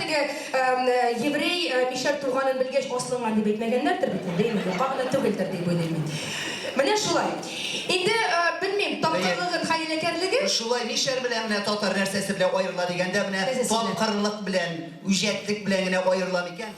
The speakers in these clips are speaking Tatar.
теге еврей мишәр туганын белгәч асылынган дип әйтмәгәннәрдер бит инде, әйме? Юкка гына түгелдер дип уйлыйм мин. Менә шулай. Инде, белмим, тапкырлыгын, хәйләкәрлеген. Шулай, мишәр белән менә татар нәрсәсе белән аерыла дигәндә, менә тапкырлык белән, үҗәтлек белән генә аерыла микән?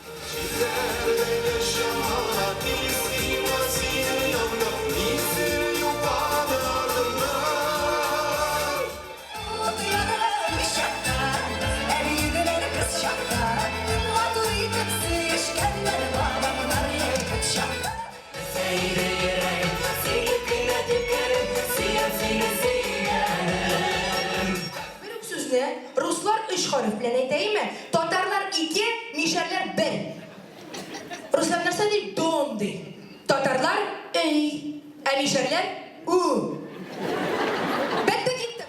Бер үк сүзне руслар өч хәреф белән әйтә, әйме? Татарлар ике, мишәрләр бер. Руслар нәрсә ди? Дом ди. Татарлар өй, ә мишәрләр ү. Бетте китте.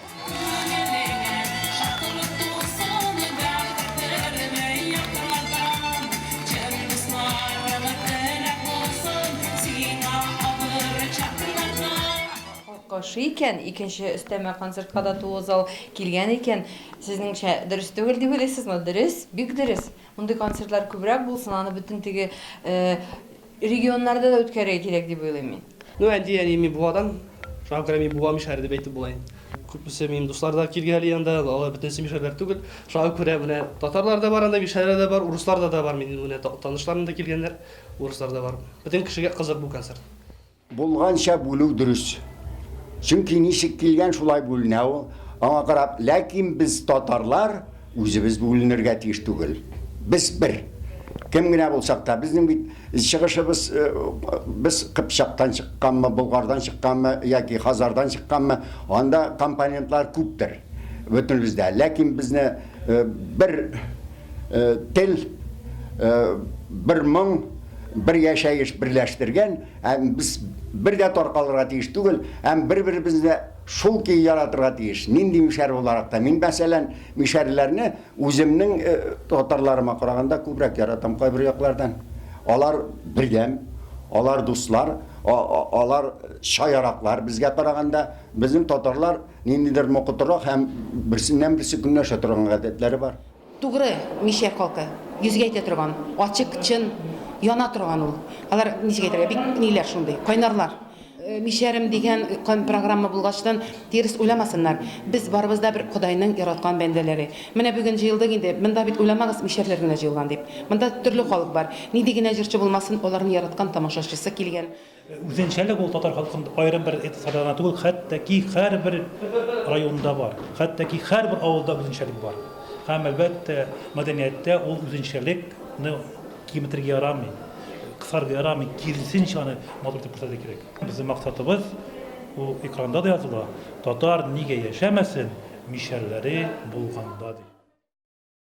Халыкка ошый икән, икенче өстәмә концертка да тулы зал килгән икән, сезнеңчә, дөрес түгел дип уйлыйсызмы? Дөрес, бик дөрес. Мондый концертлар күбрәк булсын, аны бөтен теге регионнарда да үткәрергә кирәк дип уйлыйм мин. Ну, әти, әни, мин Буадан. Шуңа күрә мин Буа мишәре дип әйтеп була инде. Күбесе минем дуслар да килгәли анда, алар бөтенесе мишәрләр түгел. Шуңа күрә менә татарлар да бар анда, мишәрләр дә бар, урыслар да да бар. Минем менә танышларым да килгәннәр, урыслар да бар. Бөтен кешегә кызык бу концерт. Булганча бүлү дөрес. Чөнки ничек килгән, шулай бүленә ул. Аңа карап, ләкин без татарлар үзебез бүленергә тиеш түгел. Без бер. Кем генә булсак та, безнең бит чыгышыбыз, без Кыпчактан чыкканмы, Болгардан чыкканмы яки Хазардан чыкканмы, анда компонентлар күптер бөтенебездә. Ләкин безне бер тел, бер моң, бер яшәеш берләштергән, һәм без бер дә таркалырга тиеш түгел, һәм бер-беребезне шул көе яратырга тиеш. Нинди мишәр буларак та. Мин, мәсәлән, мишәрләрне үземнең татарларыма караганда күбрәк яратам кайбер яклардан. Алар бердәм, алар дуслар, алар чаяраклар безгә караганда. Безнең татарлар ниндидер мокытырак һәм берсеннән-берсе көнләшә торган гадәтләре бар. Тугры мишәр халкы, йөзгә әйтә торган, ачык, чын, яна торган ул. Алар, ничек әйтергә, бик ниләр шундый, кайнарлар. Мишәрем дигән программа булгачтан, тирес уйламасыннар. Без барыбыз да бер Ходайның яраткан бәндәләре. Менә бүген җыелдык инде, монда бит уйламагыз, мишәрләр генә җыелган дип. Монда төрле халык бар. Нинди генә җырчы булмасын, аларны яраткан тамашачысы килгән. Үзенчәлек ул татар халкында аерым бер этносларда гына түгел, хәтта ки һәрбер районда бар, хәтта ки һәрбер авылда үзенчәлек бар. Һәм, әлбәттә, мәдәнияттә ул үзенчәлекне киметергә ярамый, кысарга ярамый, киресенчә аны матур итеп күрсәтергә кирәк. Безнең максатыбыз, ул экранда да языла, татар нигә яшәмәсен, мишәрләре булганда, дип.